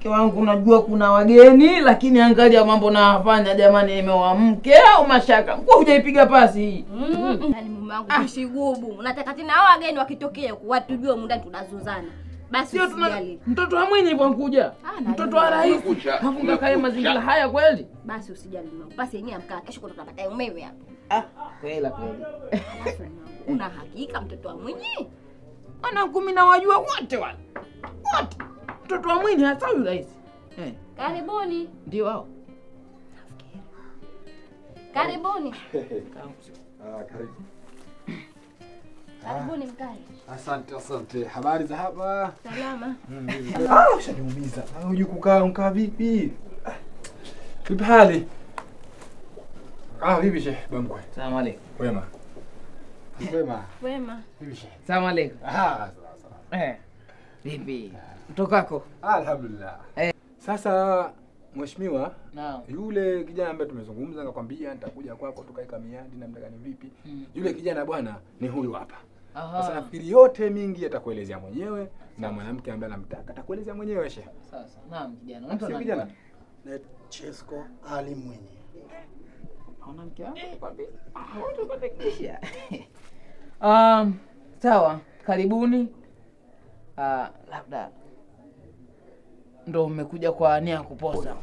Mke wangu unajua kuna wageni lakini angalia mambo nafanya jamani, nimeoa mke au mashaka. Kwa hujaipiga pasi hii. Yaani mume wangu kushigubu. Unataka tena hao wageni wakitokea watujue muda tunazozana. Basi sio tuna mtoto wa mwenye hivyo nkuja. Mtoto wa rais. Hafunga kaya mazingira haya kweli? Basi usijali mume wangu. Pasi yenyewe amkaa kesho kuna tunapata umeme hapa. Ah, kweli kweli. Una hakika mtoto wa mwenye? Ana mimi nawajua wote wale. Wote. Mtoto wa Mwinyi hasa huyu rais. Eh. Karibuni. Ndio wao. Karibuni. Karibu. Karibuni mkae. Asante, asante. Habari za hapa? Salama. Ushaniumiza. Hujui kukaa mkaa vipi? Vipi hali? Vipi shehe Bamkwe? Salamu alaykum. Wema. Wema. Wema. Vipi shehe? Salamu alaykum. Sawa sawa. Vipi? Mtokako? Alhamdulillah. Sasa mheshimiwa, yule kijana ambaye tumezungumza nikakwambia nitakuja kwako tukaeka miadi na mtaka ni vipi? Yule kijana bwana ni huyu hapa. Sasa nafikiri yote mingi atakuelezea mwenyewe na mwanamke ambaye anamtaka atakuelezea mwenyewe shehe. Sasa, naam kijana. Unaitwa kijana? Na Chesko Ali Mwinyi. Mwanamke wako nikwambia. Wote kutekisha. Sawa, karibuni. Labda ndo mmekuja kwa nia kuposa.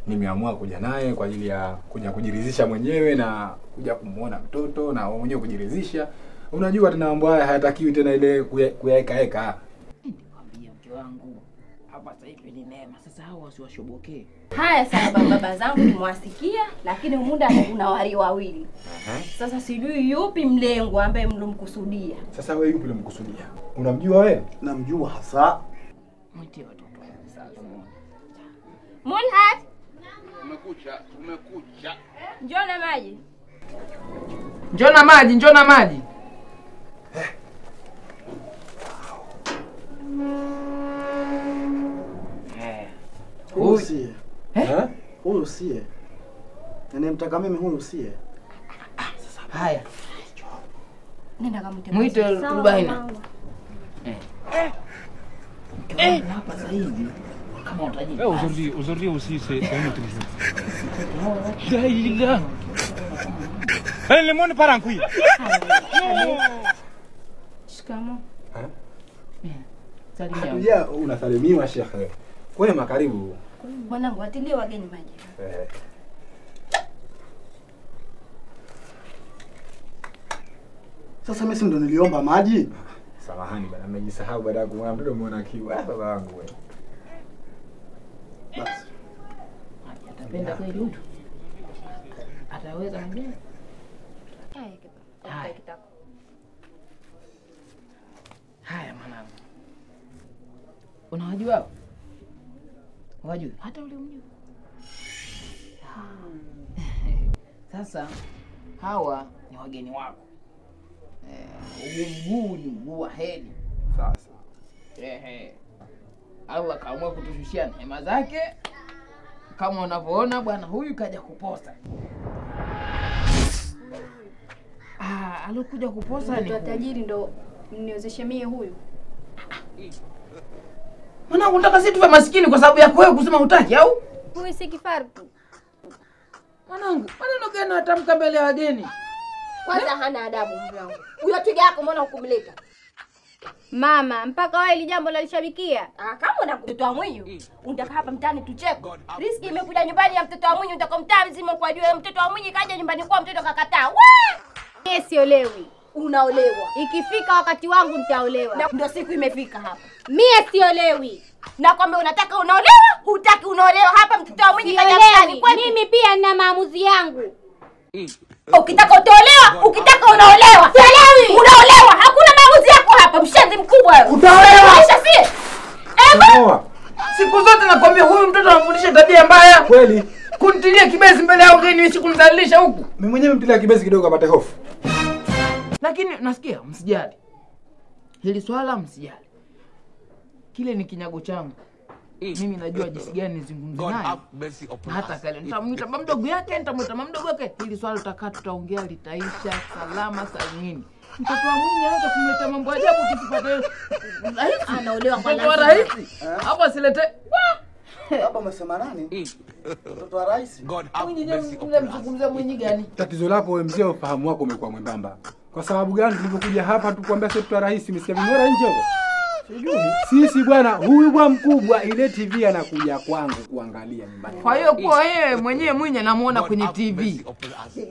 Nimeamua kuja naye kwa ajili ya kuja kujiridhisha mwenyewe na kuja kumuona mtoto na mwenyewe kujiridhisha. Unajua tena mambo haya hayatakiwi tena ile kuyaeka eka. Nikwambia mke wangu hapa sasa hivi ni neema. Sasa hao wasiwashobokee. Haya sawa baba zangu tumewasikia, lakini muda kuna wali wawili. Sasa sijui yupi mlengo ambaye mlomkusudia. Sasa wewe yupi mlomkusudia? Unamjua wewe? Namjua hasa. Mwitie watoto. Sasa. Mulhat. Umekucha, umekucha. Njoo na maji. Njoo na maji, njoo na maji. Huyu sie. Huyu sie. Ninamtaka mimi huyu sie. Sasa haya. Nenda kamwite. Mwite Rubaina. Hapa sasa hivi kama utajiri. Aujourd'hui aussi c'est un autre jour. La ilaha. Le monde part en couille. Shikamoo. Salimia. Unasalimiwa shekhe. Kwema, karibu. Mwanangu atilie wageni maji. Sasa mimi si ndo niliomba maji? Samahani bana, nimejisahau baada ya kumwona mtoto muona kiwa. Baba wangu wewe. Basi. Atapenda kweli mtu? Ataweza mwenyewe? Haya. Haya mwanangu. Unawajua hao? Wajui hata ule mjui. Sasa hawa ni wageni wako. Huu mguu ni mguu wa heri. Sasa. Allah kaamua kutushushia neema zake. Kama unavyoona bwana huyu kaja kuposa. Alikuja kuposa ni tajiri ndo mniozeshe mie huyu. Mwanangu unataka sisi tuwe maskini kwa sababu yako wewe kusema hutaki au? Huyu si kifaru. Mwanangu, maneno gani atamka mbele ya wageni? Kwanza hana adabu mume wangu. Huyo twiga yako mbona hukumleta? Mama, mpaka wewe ile jambo lalishabikia. Kama una mtoto wa Mwinyi, unataka hapa mtaani tucheke. Riski imekuja nyumbani ya mtoto wa Mwinyi, utaka mtaa mzima kwa jua mtoto wa Mwinyi kaja nyumbani kwa mtoto kakataa. Wee! Mimi siolewi. Unaolewa. Ikifika wakati wangu nitaolewa. Na ndio siku imefika hapa. Mimi siolewi. Na kwamba unataka unaolewa, hutaki unaolewa hapa mtoto wa Mwinyi kaja mtaani kwetu. Mimi pia nina maamuzi yangu. Ukitaka utaolewa, ukitaka unaolewa. Siolewi. Unaolewa, hakuna maamuzi yako hapa, mshenzi mkubwa wewe. Utaolewa. Maisha si. Ebo. Siku zote nakwambia huyu mtoto anafundisha tabia mbaya. Kweli. Kuntilia kibezi mbele ya wageni ni sikumdhalilisha huku. Mimi mwenyewe mtilia kibezi kidogo apate hofu. Lakini nasikia msijali. Hili swala msijali. Kile ni kinyago changu. Mimi najua jinsi gani nizungumze naye. Hata kale nitamuita mama mdogo yake, nitamuita mama mdogo yake. Hili swala tutakaa tutaongea litaisha salama salimini. Mtoto wa Mwinyi anza kumleta mambo ajabu tusipate rahisi. Anaolewa kwa lazima. Rahisi. Hapo asilete. Baba umesema nani? Mtoto wa rais. Mwinyi mnamzungumzia Mwinyi gani? Tatizo lako wewe mzee, ufahamu wako umekuwa mwembamba. Kwa sababu gani tulivyokuja hapa tukwambia sisi tuta rais, umesikia vingora nje huko? Sijui. Sisi bwana, huyu bwana mkubwa ile TV anakuja kwangu kuangalia nyumbani. Kwa hiyo kwa yeye mwenyewe Mwinyi namuona kwenye TV.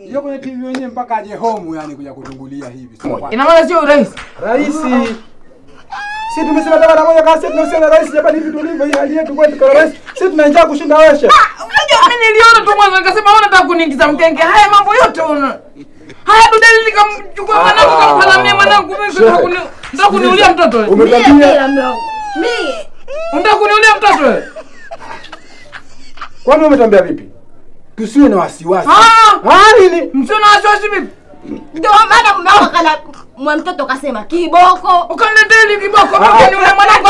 Hiyo kwenye TV wenyewe mpaka aje home yani kuja kutungulia hivi. Ina maana sio rais. Rais. Sisi tumesema mara moja kasi tunahusiana na rais jamani, hivi tulivyo hii hali yetu kwetu kwa rais. Sisi tuna njaa kushinda wewe. Unajua mimi niliona tu mwanzo nikasema wewe unataka kuniingiza mkenge. Haya mambo yote una. Haya dudeli nikamchukua mwanangu kampalamia mwanangu mimi nataka kuniulia mtoto. Umetabia. Mimi unataka kuniulia mtoto wewe? Kwani umetambia vipi? Tusiwe na wasiwasi. Nini? Msiwe na wasiwasi vipi? Ndio maana mume wako kana mwa mtoto kasema kiboko. Ukaniletea ile kiboko mimi ni mwanangu.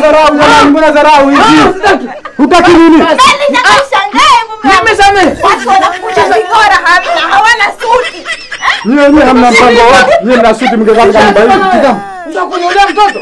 Dharau, mbona dharau hizi? Sitaki. Hutaki nini? Mimi nashangaa mume. Nimesamehe. Watu wanakuja vingora hamna, hawana suti. Nyinyi wenyewe hamna mpango wote. Nyinyi mna suti mngekaa katika nyumba hii. Unataka kuniulia mtoto?